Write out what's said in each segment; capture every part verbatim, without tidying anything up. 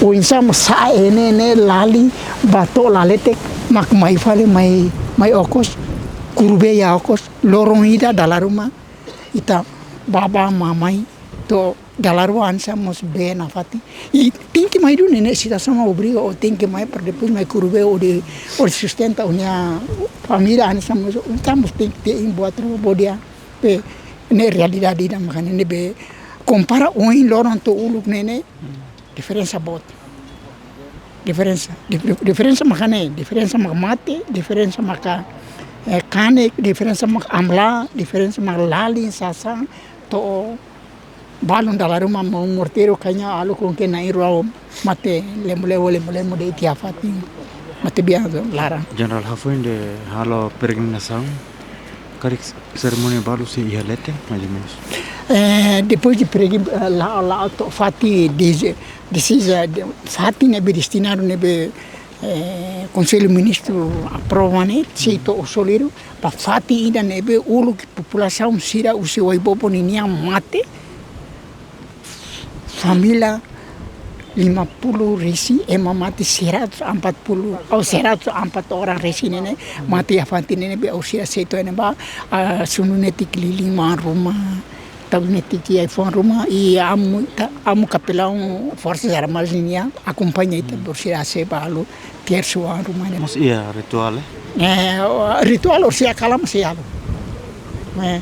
Oinsá mak sa'e ne'e, ne'e lali ba to'o laletek mak mai fali, mai, mai okos, kuru-bee iha okos, loron ida dala ruma ita bá, bá, mai, mai to'o dala rua hanesan mós bee nafatin. I tenke mai duni ne'e, situasaun mak obriga ó tenke mai para depois mai kuru-bee hodi, hodi sustenta ó-nia família hanesan mós, entaun mós tenke te'in buat rua ba ó-nia, be, ne'e realidade ida mak ne'e, ne'ebé kompara ohin loron to'o uluk ne'e, ne'e diferensa boot. Diferensa, dif-, dif-, diferensa maka ne'e, diferensa maka mate, diferensa maka, eh, kanek, diferensa maka amla, diferensa maka lalin sasán, to'o balun dala ruma, morteiru kaña halo kon ke na'in-rua mate lemo-lemo, lemo-lemo de'it iha fatin. Mate biasa laran. Jenerál, hafoin de halo peregrinasaun, karik serimónia balu sei iha leten, mais ou menus? Eh, depois de peregrin-, eh, la, la, to'o fatin de, de, de, fatin ne'ebé destinadu ne'ebé, eh, Konsellu Ministru aprova ne'e, sei to'o Ossoliuro, ba fatin ida ne'ebé uluk populasaun sira husi Oe-Bobo ninian mate, família lima puluh resin, ema mate seratus empat puluh, oh, seratus empat orang resin ne'e, mate iha fatin ne'ebé orsida sei to'o ne'ebá, ah, sunu netik keliling maan ruma, tau netik iha fuan ruma, i amu, ta-, amu kapelaun Forsas Armadas nian akompaña ita, orsida sei bá halo tersu maan ruma ne'e. Mós iha rituál, eh? Eh, rituál orsida kalan mós sei halo. Eh,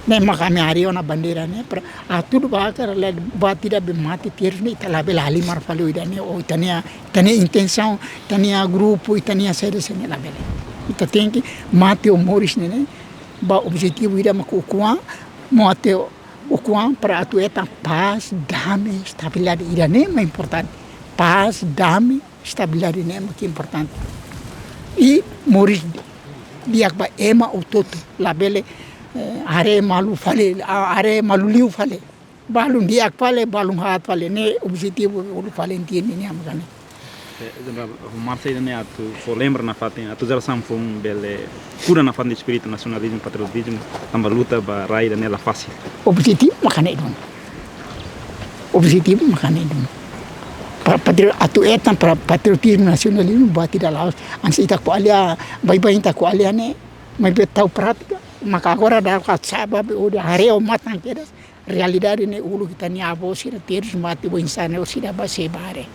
ne'e maka ami harii ona bandeira ne'e, para hatudu ba karik buat ida be mate terus ne'e ita labele halimar fali ida ne'e, ou ita-nia, ita-nia intensaun, ita-nia grupu, ita-nia sede sene labele. Ita tenke mate ou moris ne'e, ne'e ba objetivu ida mak ukun-an, mate ukun-an para atu hetan pás, dame, estabilidade, ida ne'e mak importante. Pás, dame, estabilidade ne'e mak importante. I moris di'ak ba ema hotu-hotu, labele, eh, haree malu fali, ah, haree malu liu fali. Balun di'ak fali, balun haat fali, ne'e objetivu uluk fali nia nian mak ne'e. Eh, Jenerál, marsa ida ne'e atu fó lembra nafatin, atu jerasaun foun bele kuda nafatin espíritu nasionalizmu, patriotizmu, tanba luta ba rai ida ne'e la fasil. Objetivu mak ne'e duni. Objetivu mak ne'e duni. Pa-, patrio-, atu hetan para patriotizmu, nasionalizmu, buat ida la'ós. Hanesan ita ko'alia, baibain ita ko'alia ne'e, maibé tau prátika, maka agora dala rua sa'e ba be hodi haree ho matan kedas, realidade ne'e uluk ita-nia avó sira terus mate oinsá ne'e orsida bá sei bá haree.